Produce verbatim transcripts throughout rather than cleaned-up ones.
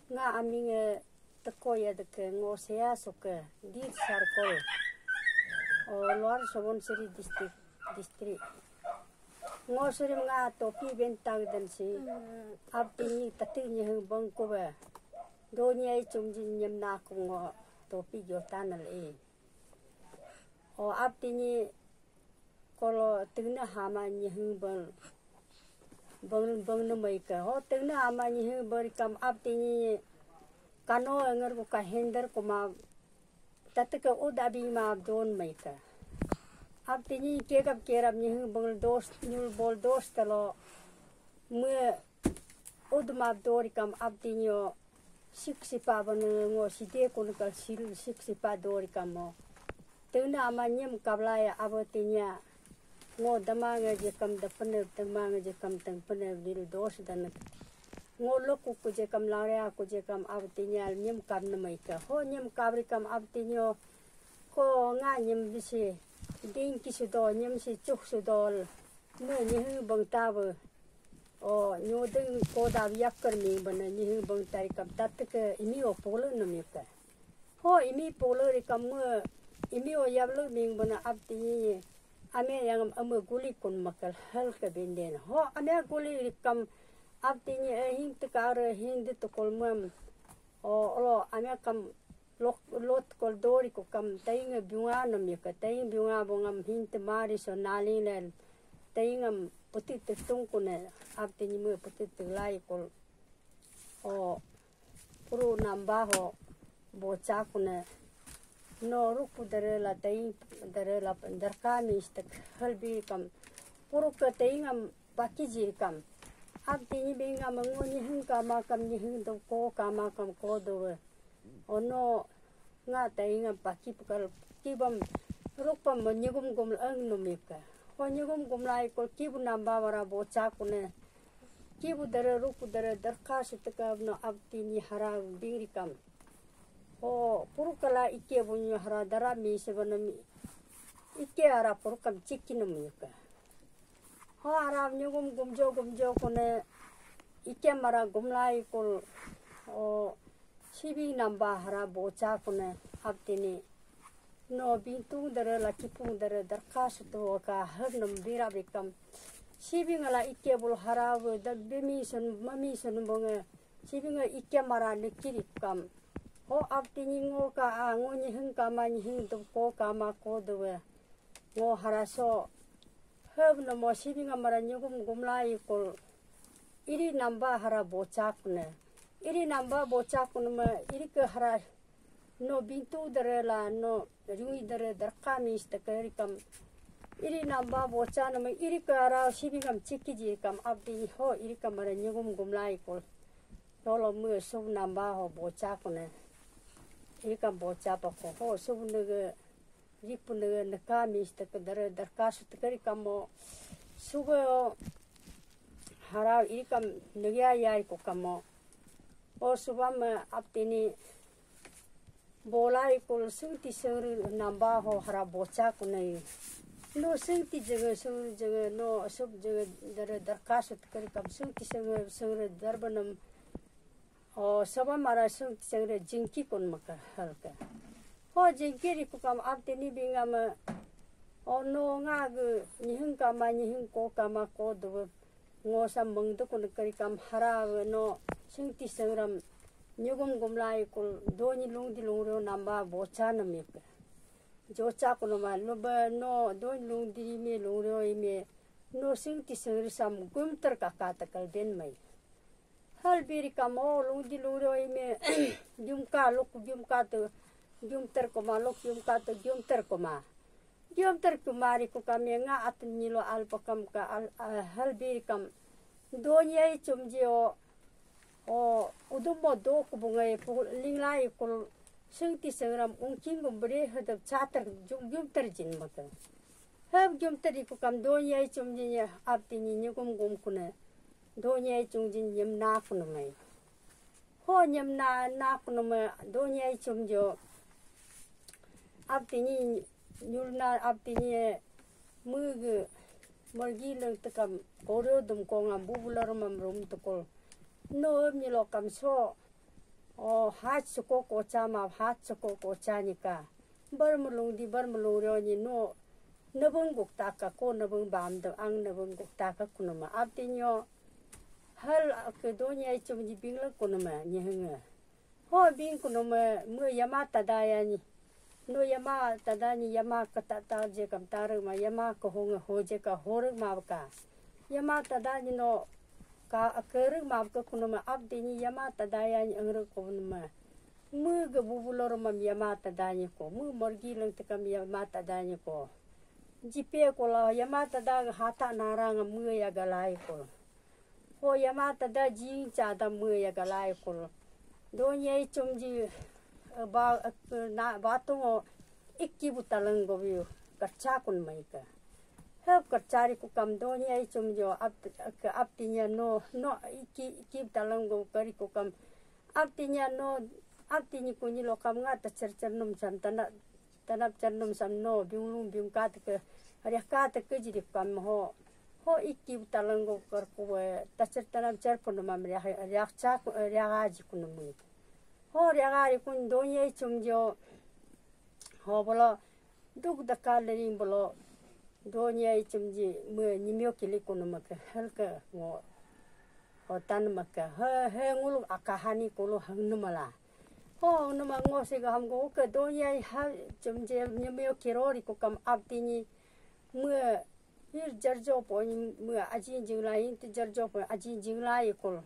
Nga aming e teko ya deke ngo sea soke di sarkol. O Lower Subansiri district, district. Ngo surim nga topi bentang dan si. Abdi ni tati nyeheng bengku be. Doni ai chumjin nyem naku ngo topi jotanal e. O abdi ni kolo tengna hama nyeheng beng, beng, beng nemai ke. Ho tengna hama nyeheng beri kam abdi ni kano enger ku ka hender kuma tateke udabi ma don mai ke. Abdi ni kegap kerap nyeheng beng dos, nyul bol dos telo me udma dori kam abdi ni o sik sipa bana ngo side kun kal sil sik sipa dori kam o. Tengna ama nyem kabla ya abo tinya. Ngo dama nge je kam da pene, dama nge je kam teng pene, bil dos dan. Ngo loku ku je kam laria ku je kam abo tinya nyem kab nemai ke. Ho nyem kabri kam abo tinyo. Ko nga nyem bisi ding ki sudo, nyem si chuk sudol. Me nyeheng beng tabe. O nyodeng ko da yakar ming bana nyeheng beng tari kam tateke imi o polo nemai ke. Ho imi polo ri kam me imi o yablo ming bana abdi ni ame yang ame guli kun makal hal ke benden. Ho ame guli ri kam abdi ni eh hing tekar hing de tukul mem. O olo ame kam lok, lot kol dori ko kam taing biunga nemai ke, taing biunga bongam hing te mari so naling len taing am puti te tung kune abdi ni me puti te lai kol. O puru namba ho bocha kune. No ruku dare la taing dare la darka mi stek halbi kam puru ke taing am paki jir kam. Abdi ni bingam ngo nyeheng kama kam nyeheng do ko kama kam ko do. Ono nga taing am paki pekal kibam rukpam mo nyegum gum ang nemai ke. Ho nyegum gum lai kol kibu namba wara bocha kune. Kibu dere ruku dere darka suteka no abdi ni hara bingri kam. Ho puru kala ike bunyu hara dara mi sebana mi ike ara puru kam chiki nemai ke. Ho ara nyugum gumjo gumjo kune ike mara gumlai kul. O sibi namba hara bocha kune abdi ni. No bintung dere la kipung dere darka sutu ka har nam bira bikam. Sibi ngala ike bul hara bu da bimi sun mami sun bunge. Sibi nge ike mara nikiri kam. Ho abdi ni ngo ka a ngo nyeheng kama nyeheng dup ko kama ko duwe. Ngo hara so. Heb no mo sibi nga mara nyugum gumlai kul. Iri namba hara bocha kune. Iri namba bocha kune ma iri ke hara no bintu dere la no riwi dere darka mi stekeri kam. Iri namba bocha no ma iri ke hara sibi ngam chiki ji kam abdi ho iri ke mara nyugum gumlai kul. Lolo mu sub namba ho bocha kune. Iri kam bocha pa ko ho sub nege ripu nege neka mi stek dere darka sutekeri kamo. Sube o harau iri kam nege ayai ko kamo. O subam abdi ni bolai kul sungti sungri namba ho hara bocha kunai. No sungti jenge sungri jenge no sub jenge dere darka sutekeri kam sungti sungri sungri darbanam. O saba mara sung sengre jingki kun maka halka. Ho jingki ri kukam abdi ni bingama. O no nga gu nyihing kama nyihing ko kama ko dubu. Ngo sam mengdu kun kari kam hara we no sungti sengram nyugum gumlai kul doni lungdi lungrio namba bocha namika. Jocha kunuma luba no doni lungdi me lungrio ime no sungti sengri sam gumter kaka takal ben mai. Hal biri kam o lungdi lungri oi me gyumka luk gyumka tu gyumter koma luk gyumka tu gyumter koma. Gyumter koma ri ku kame nga atun nyilo alpa kam ka al, ah, hal biri kam donyai chumji o, o udum mo do ku bungai pu linglai kul sungti sengram ungking gum bre hadap chatar gyum, gyumter jin mata. Hab gyumter ri ku kam donyai chumji nya abdi ni nyugum gum kuna. Donyai chungjin nyem na kunumai. Ho nyem na, na kunuma donyai chumjo. Abdi ni nyul na abdi ni mugu margi leng tekam koryo dum konga bubular mam rum tukul. No nyilo kam so. O, haj suko kocha ma, haj suko kocha ni ka. Bar mulung di, bar mulung rio ni no, nabung guk taka ko, nabung bam do, ang nabung guk taka kunuma. Abdi nyo, hal ke donya ichum di bingla kunuma, ni henge. Ho bing kunuma, mu yama tada ya ni. No yama tada ni yama ka tata je kam taru ma yama ka hong ho je ka horuk ma ka. Yama tada ni no ka akeruk ma ka kuno ma abdi ni yama tada ya ni angruk ko ma. Mu ga bubulor ma yama tada ni ko. Mu morgi lang tekam yama tada ni ko. Jipe ko la yama tada hata narang mu ya galai ko. Ho yama tada jing cha da mu ya galai kul. Donya ichum ji, eh, ba, eh, na, batung o ikki bu talang go biu karcha kun mai ka. Hep karcha ri ku kam donya ichum jo ap, eh, ap tinya no, no ikki, ikki bu talang go kari ku kam. Ap tinya no, ap tinyi kunyi lo kam nga ta cer cer num sam tana Tanap char num sam no, biung lung biung ka teke, riak ka teke jiri kam ho. Ho iki talang go kar kuwe, tachar tanap char punumam riak, riak cha ku, riak aji kunumi. Ho riak ari kun donya ichum jo. Ho bolo, duk daka lering bolo, donya ichum ji, me nyimyo kili kunuma ke, hel ke ngo. Ho tan maka, he, he ngulu akahani kulu hang numala. Ho, numa ngo se ga ham go ke donya ha chum je nyemyo kirori ko kam abdi ni mue hir jarjo po ni mue ajin jingla hin ti jarjo po ajin jingla ikul.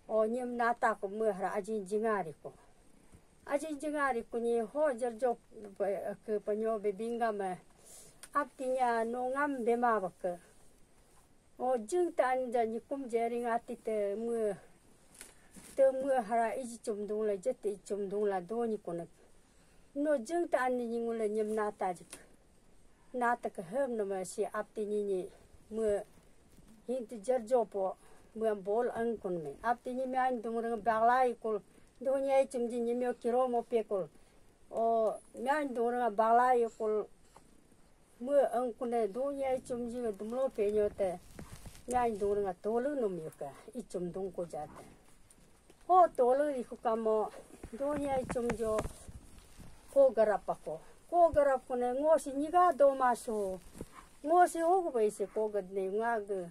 O nyem nata ko mue hara ajin jingari ko. Ajin jingari ko ni ho jarjo pe, ke panyo be bingam abdi nya no ngam bema bak. O jing tan ja ni kum jering ati te mue. Te mue hara iji chum dung la, jete iji chum dung la do ni kunak. No jing tan ni ngule nyem nata jik. Nata ke hem no ma si apti ni ni mue. Hinti jar jo po mue bol ang kun me. Apti ni me an dung reng bagla ikul. Dunya ichum ji ni me kiro mo pe kul. O me an dung reng bagla ikul. Mue ang kune dunya ichum ji dumlo penyo te. Nyai dung nga tolu num yuka ichum dung ko jate. Ho tolu iku kamo dunya ichum jo ko garap ako. Ko garap kune ngo si nyiga do masu. Ngo si hogu bai si ko gadne nga ge.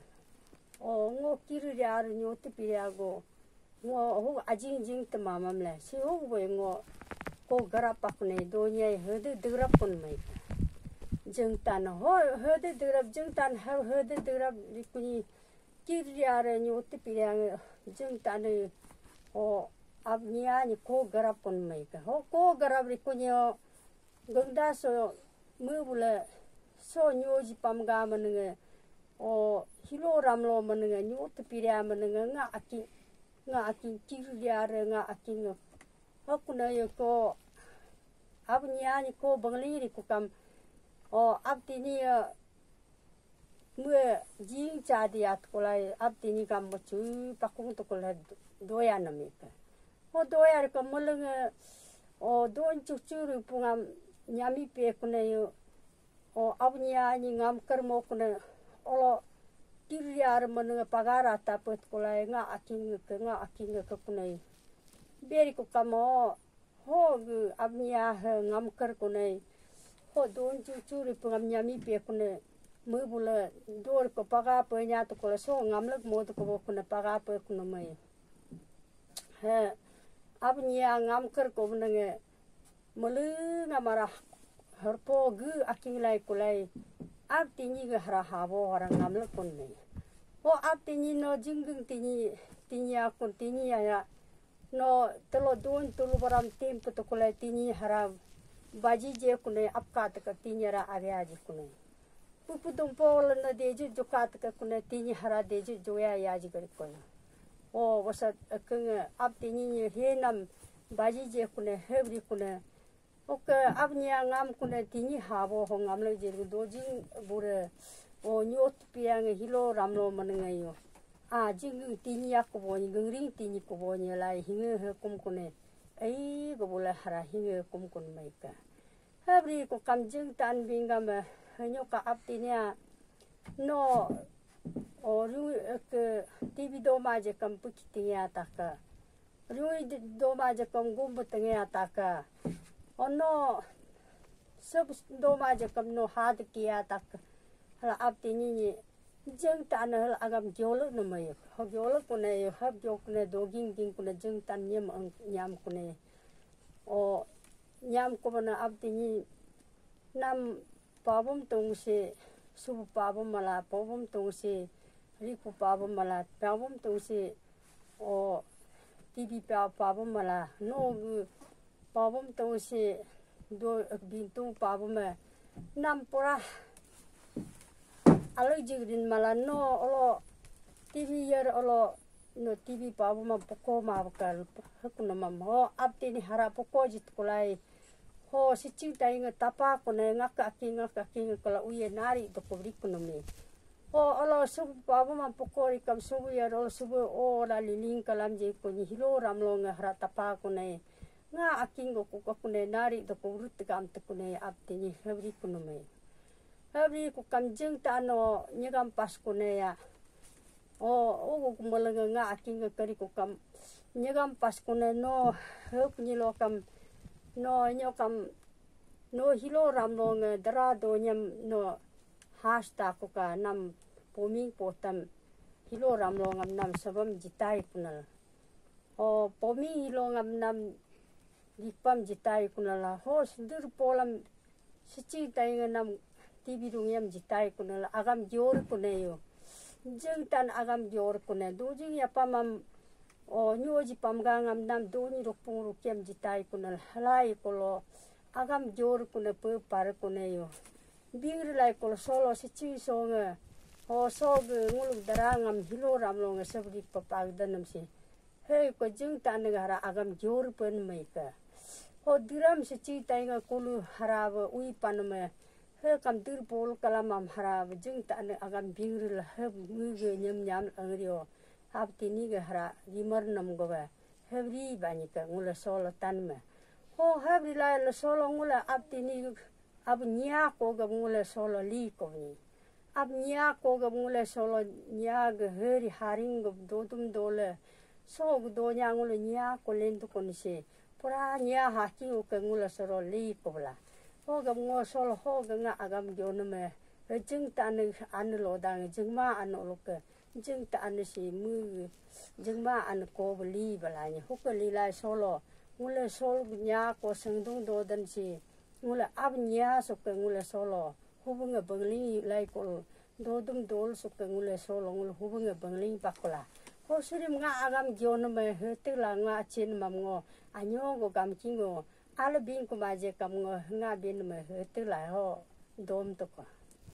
O ngo kiri ri aru nyo tipi ri ago. Ngo hu ajing jing te mamam le si hu we ngo ko garap ak ne do nyai hede degrap kun mai. Jeng tan ho hede degrap jeng tan ha hede degrap rikuni kiri are nyu te pirang jeng tan o ab nia ni ko garap kun mai ka ho ko garap rikuni o gengda so me bule so nyu ji pam ga menenge o hilo ramlo menenge nyu te piria menenge nga aki nga akin kiri dia re nga akin nga. Hakuna yo ko abnya ni ko bangli ri ko kam o abti ni mue jing cha dia to kolai abti ni kam mo chu pakung to kolai doya na me ka. Ho doya ri ko mulung o don chu chu ri pungam nyami pe kuna yo. O abnya ni ngam ker mo kuna olo kiriar menenge pagara tapet kulai nga aking ke nga aking ke kunai. Beri ku kamo ho ge abnya he ngam ker kunai. Ho don chu chu ri pengam nyami pe kunai. Me bula dor ko paga pe nya to kula so ngam lek mo to ko kuna paga pe kuna mai. He abnya ngam ker ko menenge Mele ngamara harpo ge aking lai kulai. Ab tinyi ge hara habo hara ngamle kun me. Ho ab tinyi no jingging tinyi, tinyi akun tinyi aya. No telo dun tulu baram tim putu kulai tinyi hara baji je kune apka teka tinyi hara area ji kune. Pupu dumpo lana deju juka teka kune tinyi hara deju juya ya ji gari kune. O wasa keng ab tinyi ni henam baji je kune hebri kune. Oke, abnya ngam kune tinyi habo ho ngam le jeng dojing bure. O nyot piang hilo ramlo menengayo. A jing tinyi aku boni gengring tinyi ku boni lai hinge he kum kune. Ai gobula hara hinge kum kun maika. Habri ko kam jing tan bingam henyo ka ab tinya. No o ru ke T V do ma je kam puki tinya taka. Rui doma jakam gumbu tenge ataka. Ono sub doma jakam no had kia tak. Hala abdi ni ni jeng tan hal agam gyolok no mai. Ho gyolok kune, hab gyok kune, doging ging kune, jeng tan nyam ang nyam kune. O nyam ko bana abdi ni nam pabum tungsi, subu pabum mala, pabum tungsi, riku pabum mala, pabum tungsi, o T V pa-, pabum mala, no pabum tungsi, do bintung pabum me, nam pura alo jigrin mala, no olo T V yar olo, no T V pabum ma poko ma bakal, hakuna mam, ho abdi ni hara poko jit kulai. Ho siching tai nge tapa kune ngak aki ngak aki nge kala uye nari to kubri kunumi. Ho olo subu pabum ma pokori kam subu ya ro subu o la liling kalam je kuni hilo ramlo nge hara tapa kune. Nga aki ngo kuka kune nari to kubrut gam to kune abdi ni hebri kunumi. Hebri ku kam jeng tano nyegam pas kune ya. O, o, ku melenge nga aki nge kari ku kam nyegam pas kune no, hek nyilo kam, no, nyo kam, no hilo ramlo nge dara do nyam no hasta ku ka nam poming potam hilo ramlo ngam nam sabam jitai kunal. O, poming hilo ngam nam dipam jitai kunal ho sudur polam Sichi tai nge nam T V dung yam jitai kune la agam gior kune yo. Jeng tan agam gior kune. Dujing ya pamam o nyoji pamga ngam nam duni rukpung rukiam jitai kune la halai kolo agam gior kune pe par kune yo. Bingri lai kolo solo sichi songe. O soge nguluk dara ngam hilo ramlo nge sabri papag danam si. Hei ko jeng tane hara agam jor pen mai ka. Ho diram se chi tai nga kulu hara ba ui pan me. He kam dir pol kalam am hara ba jeng tane agam bingri la he ngi ge nyam nyam angrio. Ab tini ge hara rimar nam go ba. Hebri ba ni ka ngula solo tan me. Ho hebri la la solo ngula ab tini Ab nya ko gab ngule solo li ko ni. Ab nya ko gab ngule solo nya ge heri haring gab dodum dole. So ge do nya ngule nya ko lendu ko ni se. Pura nya haki u ke ngule solo li ko bla. Ho gab ngo solo ho ge nga agam gyo nume. Jeng tane ane lodang jeng ma ane loke. Jeng ta ane si mu jeng ma ane ko beli bala ni. Ho ke li lai solo. Ngule solo nya ko sengdung dodan si. Ngule ab nya suke ngule solo. Hubunge bengling lai kol. Dodum dol suke ngule solo ngule hubunge bengling pakula. Ho surim nga agam gyono me hetela nga chin mam ngo. Anyo go gam kingo. Ala bin kumaje kam ngo nga bin me hetela ho dom toko.